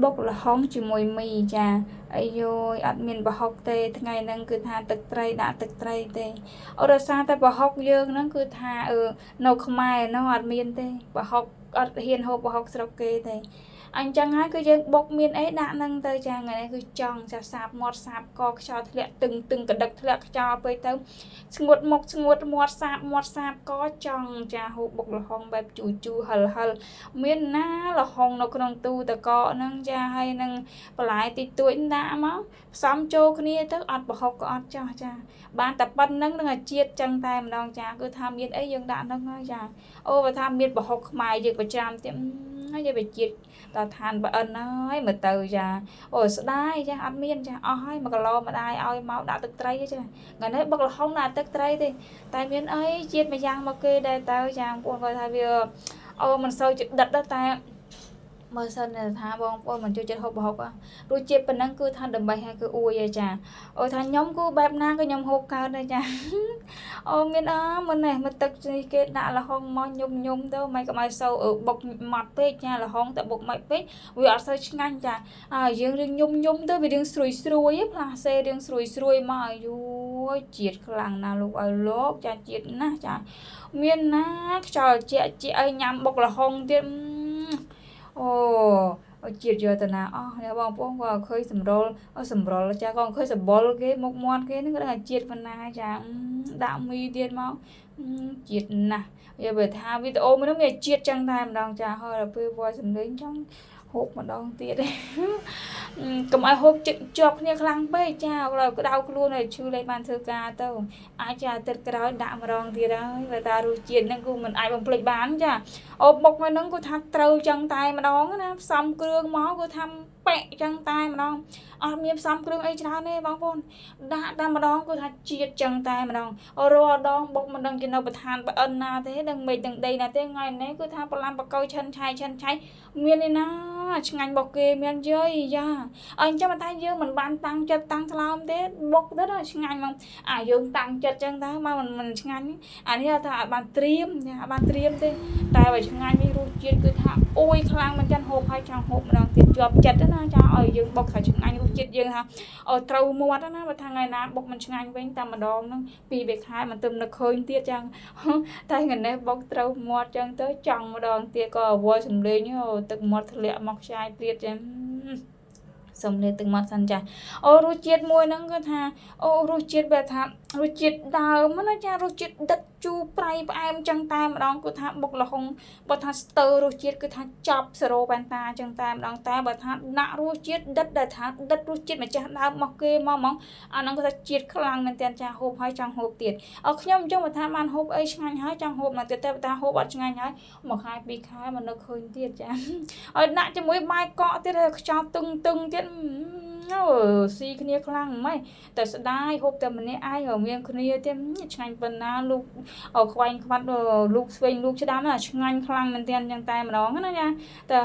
បុកល្ហុងជាមួយមីចាអាយយអត់មានប្រហុកទេថ្ងៃហ្នឹងគឺថាទឹកត្រីដាក់ទឹកត្រីទេអរសារតែប្រហុកយើងហ្នឹងគឺថានៅខ្មែរនោះអត់មានទេប្រហុកអត់ហ៊ានហូបប្រហុកស្រុកគេទេអញ្ចឹងហើយគឺយើងបុកមានអីដាក់នឹងទៅចាថ្ងៃនេះគឺចង់ចាសាបមាត់សាបកខ្យល់ធ្លាក់ទឹងទឹងកដឹកធ្លាក់ខ្យល់ពេកទៅស្ងួតមុខស្ងួតមាត់សាបមាត់សាបកចង់ចាហូបបុកល្ហុងបែបជូរជូរហិលហិលមានណាល្ហុងនៅក្នុងទូតកកហ្នឹងចាហើយនឹងបន្លែតិចតួចដាក់មកផ្សំចូលគ្នាទៅអត់ប្រហុកក៏អត់ចោះចាបានតែប៉ុណ្្នឹងនឹងអាជាតិចឹងតែម្ដងចាគឺថាមានអីយើងដាក់ហ្នឹងហើយចាអូបើថាមានប្រហុកខ្មែរយើងប្រចាំទៀតហើយយើងវាជាតិដល់ឋានប្អិនហើយមើលទៅចាអូស្ដាយចាអត់មានចាអស់ហើយ1គីឡូម្ដាយឲ្យមកដាក់ទឹកត្រីចាថ្ងៃនេះបុកល្ហុងដាក់ទឹកត្រីទេតែមានអីជាតិមួយយ៉ាងមកគេដែរទៅចាបងប្អូនគាត់ថាវាអូមិនសូវជាដិតដែរតែបើសិនថាបងប្អូនមិនចូលចិត្តហូបប្រហុករសជាតិប៉ុណ្ណឹងគឺថាដើម្បីឲ្យគឺអួយហើយចាអូថាខ្ញុំគឺបែបណាក៏ខ្ញុំហូបកើតដែរចាអូមានអមុននេះមកទឹកនេះគេដាក់ល្ហុងមកញុំញុំទៅមិនកុំឲ្យសូវបុកម៉ត់ពេកចាល្ហុងតែបុកម៉ត់ពេកវាអត់សូវឆ្ងាញ់ចាហើយយើងរៀងញុំញុំទៅវារៀងស្រួយស្រួយផ្លាសេរៀងស្រួយស្រួយមកអាយូជាតិខ្លាំងណាស់លោកឲ្យលោកចាជាតិណាស់ចាមានណាខ្យល់ជាជាឲ្យញ៉ាំបុកល្ហុងទៀតអូជាតិយកទៅណាអស់នេះបងប្អូនក៏ឃើញសម្រុលសម្រុលចាក៏ឃើញសម្បុលគេមុខមាត់គេហ្នឹងក៏ដឹងថាជាតិប៉ុណ្ណាចាដាក់មីទៀតមកជាតិណាស់យកបើថាវីដេអូមួយហ្នឹងមានជាតិចឹងតែម្ដងចាហើយដល់ពេលវាយសំឡេងចង់ហូបម្ដងទៀតកុំឲ្យហូបចិត្តជាប់គ្នាខ្លាំងពេកចាឡើយក្តៅខ្លួនហើយឈឺលែងបានធ្វើការទៅអាចចាអាទិត្យក្រោយដាក់ម្ដងទៀតហើយបើតារសជាតិហ្នឹងគឺមិនអាចបំភ្លេចបានចាអូបុកមួយហ្នឹងគឺថាត្រូវចឹងតែម្ដងណាផ្សំគ្រឿងមកគឺថាប៉ែកចឹងតែម្ដងអត់មានផ្សំគ្រឿងអីច្រើនទេបងប្អូនដាក់តែម្ដងគឺថាជាតិចឹងតែម្ដងរាល់ដងបុកមិនដឹងជានៅប្រធានប្អិនណាទេដឹងមេឃដឹងដីណាទេថ្ងៃនេះគឺថាប្រឡាំបកៅឆិនឆៃឆិនឆៃមានឯណាឆ្ងាញ់របស់គេមានយាយយ៉ាអញ្ចឹងតែយើងមិនបានតាំងចិត្តតាំងថ្លើមទេបុកទៅដល់ឆ្ងាញ់ហ្មងអាយើងតាំងចិត្តចឹងតើមកមិនឆ្ងាញ់អានេះថាអត់បានត្រៀមអត់បានត្រៀមទេតែបើឆ្ងាញ់វិញរសជាតិគឺថាអួយខ្លាំងមែនចឹងហូបហើយចង់ហូបម្ដងទៀតជាប់ចិត្តណាចាឲ្យយើងបុកថាឆ្ងាញ់រសជាតិយើងថាត្រូវមាត់ណាបើថាថ្ងៃណាបុកមិនឆ្ងាញ់វិញតែម្ដងហ្នឹងពីរខែមិនទៅនឹកឃើញទៀតចឹងតែថ្ងៃនេះបុកត្រូវមាត់ចឹងទៅចង់ម្ដងទៀតក៏អវល់សំលេងទឹកមាត់ធ្លាក់មកខ្ចាយព្រាតចឹងសំលេទឹកមាត់សិនចាអូរសជាតិមួយហ្នឹងគឺថាអូរសជាតិបែបថារសជាតិដើមណាចារសជាតិដិតជូរប្រៃផ្អែមចឹងតែម្ដងគឺថាបុកល្ហុងបើថាស្ទើរសជាតិគឺថាចប់សេរ៉ូប៉ែនតាចឹងតែម្ដងតែបើថាដាក់រសជាតិដិតដែលថាដិតរសជាតិម្ចាស់ដើមមកគេមកហ្មងអាហ្នឹងគឺថាជាតិខ្លាំងមែនទែនចាហូបហើយចង់ហូបទៀតអើខ្ញុំអញ្ចឹងបើថាបានហូបអីឆ្ងាញ់ហើយចង់ហូបមកទៀតតែបើថាហូបអត់ឆ្ងាញ់ហើយមួយខែពីរខែមកនឹកឃើញទៀតចាឲ្យដាក់ជាមួយបាយកកទៀតហើយខ្យល់ទឹងទឹងទៀតអូស៊ីគ្នាខ្លាំងម៉េចតែស្ដាយហូបតែម្នាក់ឯងមានគ្នាទៀតឆ្ងាញ់ប៉ុណ្ណាលោកខ្វែងខ្វាត់លោកស្វែងលោកស្ដាំណាឆ្ងាញ់ខ្លាំងមែនទែនចឹងតែម្ដងណាចាតែ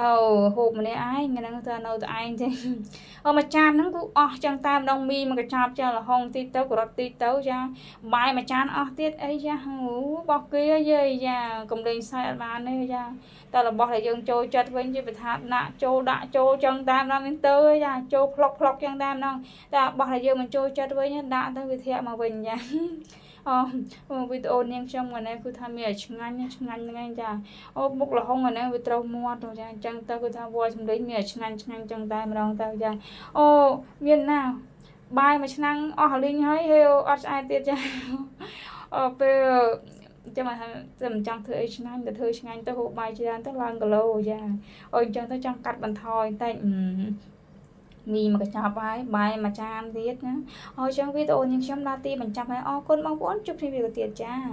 ហូបម្នាក់ឯងហ្នឹងទៅនៅតែឯងទេអមួយចានហ្នឹងគឺអស់ចឹងតែម្ដងមីមួយកញ្ចប់ចាល្ហុងតិចទៅការ៉ុតតិចទៅចាបាយមួយចានអស់ទៀតអីចាអូបោះគេយាយចាកំលេងសើចអត់បានទេចាតែរបស់ដែលយើងចូលចិត្តវិញជាប្រថាដាក់ចូលដាក់ចូលចឹងតាមដល់មានទៅចាចូលផ្លុកផ្លុកចឹងតាមដល់តែរបស់ដែលយើងមិនចូលចិត្តវិញដាក់ទៅវាធាក់មកវិញចាអូវីដេអូនាងខ្ញុំថ្ងៃនេះគឺថាមានឲ្យឆ្ងាញ់ឆ្ងាញ់ហ្នឹងឯងចាអូមុខល្ហុងថ្ងៃនេះវាត្រូវមាត់ចាអញ្ចឹងទៅគឺថាវល់សម្លេងមានឲ្យឆ្ងាញ់ឆ្ងាញ់ចឹងតែម្ដងទៅចាអូមានណាបាយមួយឆ្នាំងអស់លីងហើយហើយអត់ឆ្អែតទៀតចាអូពេលចាំថាតែមិនចង់ធ្វើអីឆ្ងាញ់តែធ្វើឆ្ងាញ់ទៅហូបបាយច្រើនទៅឡើងគីឡូចាអូអញ្ចឹងទៅចង់កាត់បន្ថយតែមីមកកញ្ចប់ហើយបាយមួយចានទៀតណាហើយចឹងវីដេអូនេះខ្ញុំដល់ទីបញ្ចប់ហើយអរគុណបងប្អូនជួបគ្នាវីដេអូទៀតចា។